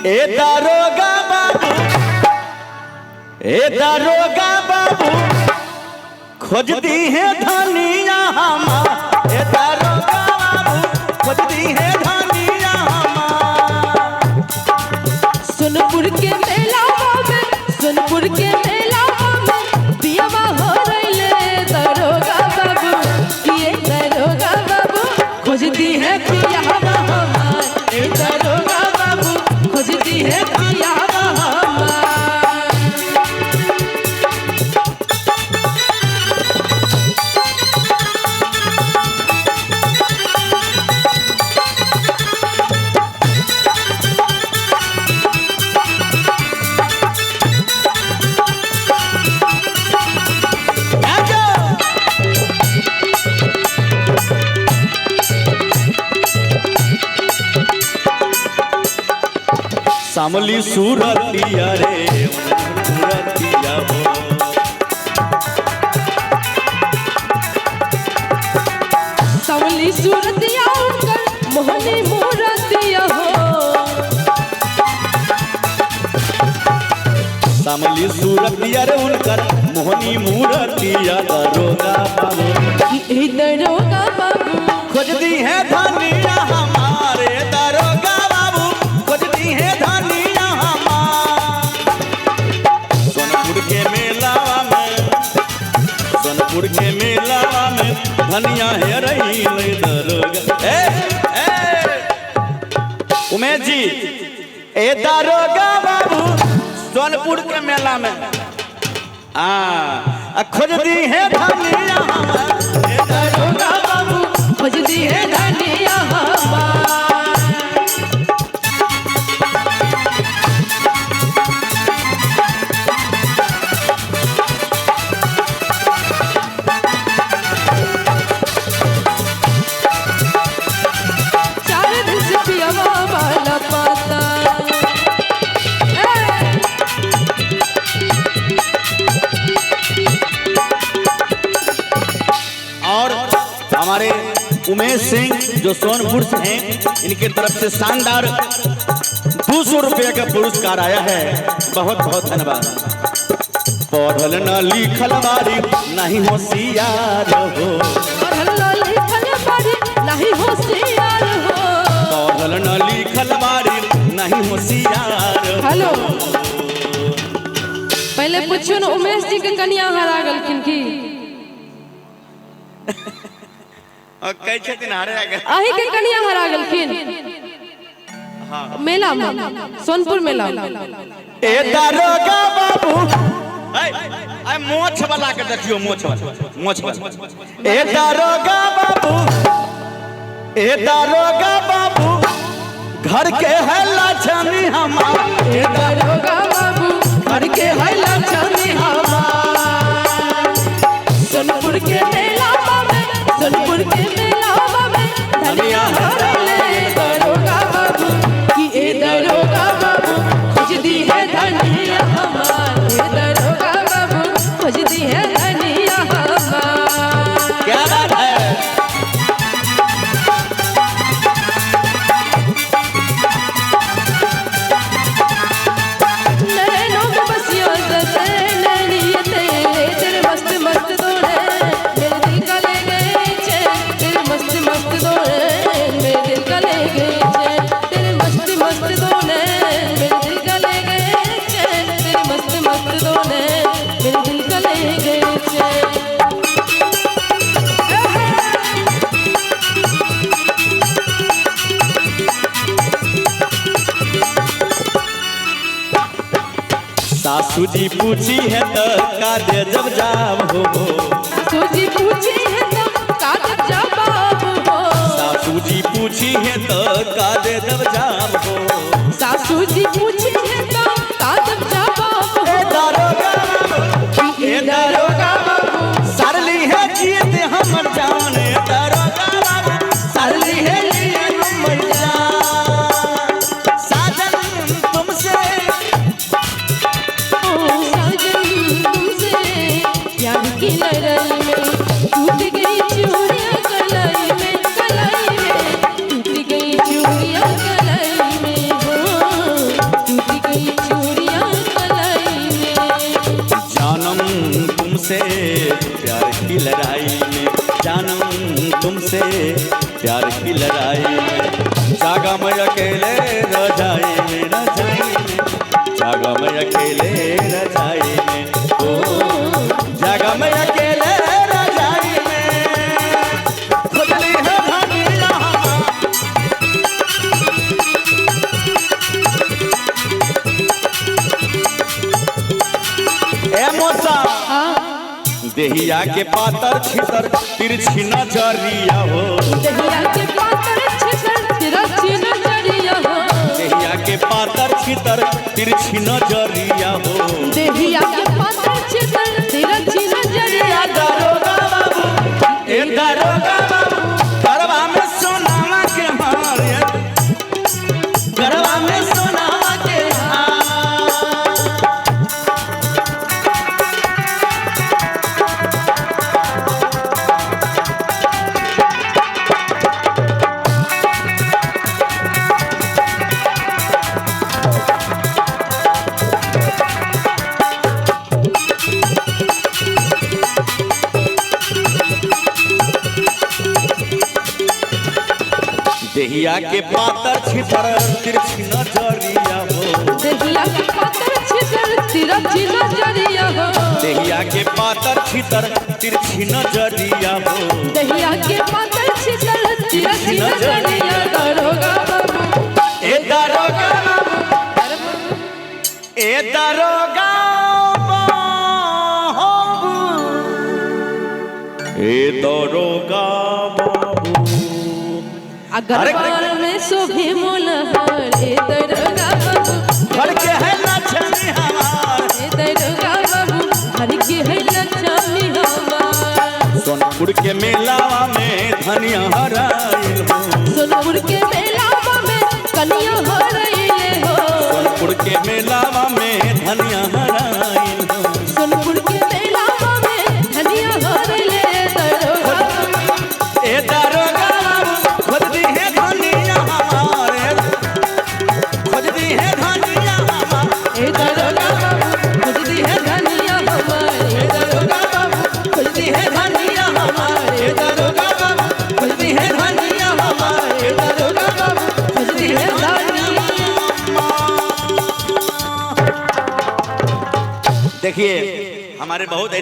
ए दारोगा बाबू, ए दारोगा बाबू, खोज दी है धनिया हमार। ए दारोगा बाबू, खोज दी है धनिया हमार। सोनपुर के मेला में, सोनपुर के मेला में पियवा हो रहिले दरोगा बाबू, ये दरोगा बाबू खोज दी है पिया हमार। ए दरोगा बाबू खोज दी है पिया हमार। सामली सूरतिया रे सूरतिया हो, सावली सूरतिया उनकर मोहनी मूरतिया हो। सामली सूरतिया रे उनकर मोहनी मूरतिया। दरोगा बाबू, ए दरोगा बाबू, खोज दी है धनिया हमारे। दरोगा बाबू, खोज दी है धनिया हमार। सोनपुर के मेलावा में, सोनपुर के मेलावा में धनिया है रही दरोगा। ए ए उमेश जी, ए दारोगा बाबू, सोनपुर के मेला में आ खोज दी है धनिया हमार। ए दरोगा बाबू खोज दी है धनिया हमार। चार दिन से पियवा वाला पाता। और हमारे उमेश सिंह जो सोनपुर से हैं, इनके तरफ से शानदार 200 रुपये का पुरस्कार आया है। बहुत बहुत धन्यवाद। पढ़ल न लिखल बारी नहीं होशियार हो, पढ़ल न लिखल बारी नहीं होशियार हो। पढ़ल न लिखल बारी नहीं होशियार हो। हेलो, पहले पूछो न उमेश जी के कनिया हरा गेलखिन की? और कई छथिन हारे गेल। अही के कनिया हरा गेलखिन मेला में, सोनपुर मेला में। ए दारोगा बाबू, ऐ मोछ वाला के देखियो, मोछ वाला, मोछ वाला। ए दारोगा बाबू, ए दारोगा बाबू, घर के है लक्ष्मी हमार। ए दरोगा बाबू, घर के है लक्ष्मी हमार। सोनपुर के मेला में, सोनपुर के मेला में धनिया हरले दरोगा बाबू, कि ए दरोगा बाबू खोज दी है धनिया हमार। ए दरोगा बाबू खोज दी है धनिया हमार। क्या बात है। नैनों में बसियों से नैनिये तेरे, तेरे मस्त मस्त दौड़े मेरे दिल का ले गए चैन। तेरे मस्त मस्त दौड़े मेरे दिल का ले गए चैन। तेरे मस्त मस्त दौड़े मेरे दिल का ले गए चैन। तेरे मस्त मस्त दौड़े मेरे दिल का ले गए चैन। सासू जी पूछी है तो का दे जब जाब हो। सासू जी पूछी है तो का दे जवाब हो। सासू जी पूछी है तो का दे जब जाब हो। सासू जी पूछी है तो का दे जवाब हो। ए दारोगा बाबू, ए दारोगा बाबू, सरली है जीत हमर जान। ए दारोगा बाबू, सरली है जीत हमर जान। साजन तुमसे, साजन तुमसे प्यार की लड़ाई में टूट गई चूड़ियां कलाई में, कलाई में टूट गई चूड़ियां कलाई में हो। तुमसे प्यार की लड़ाई में, जागा मैं अकेले रजाई में, रजाई में, जागा मैं अकेले रजाई में, ओ जागा मैं अकेले रजाई में, खुजली है धनिया। ए मौसा देहिया के पातर छितर तिरछी नजरिया हो, दहिया के पातर छितर तिरछी नजरिया हो, देहिया के पातर छितर तिरछी नजरिया हो, दहिया के पातर छितर तिरछी नजरिया। दारोगा बाबू, ए दारोगा बाबू, गरबा में सोनावा के हार, गरबा में सोनावा के हार। देहिया के पातर छितर तिरछी नजरिया हो, दहिया के पातर छितर तिरछी नजरिया हो, देहिया के पातर छितर तिरछी नजरिया हो, दहिया के पातर छितर तिरछी नजरिया। दारोगा बाबू, ए दारोगा बाबू, ए दारोगा बाबू, ए दारोगा बाबू, गरबा में शोभे मोलहार, ए दरोगा बाबू, घर के है लक्ष्मी हमार, ए दरोगा बाबू, घर के है लक्ष्मी हमार। सोनपुर के मेलावा में धनिया हराइल हो, सोनपुर के मेलावा में कनिया हराइल हो, सोनपुर के मेलावा में धनिया हराइल हो, सोनपुर के मेलावा में धनिया हराइल। दरोगा ए दारोगा बाबू, खोज दी है धनिया हमार, खोज दी है धनिया हमार, ए दरोगा बाबू, खोज दी है धनिया हमार, ए दरोगा बाबू, खोज दी है धनिया हमार, ए दारोगा बाबू, खोज दी है धनिया हमार, ए दरोगा बाबू, खोज दी है धनिया। देखिए हमारे बहुत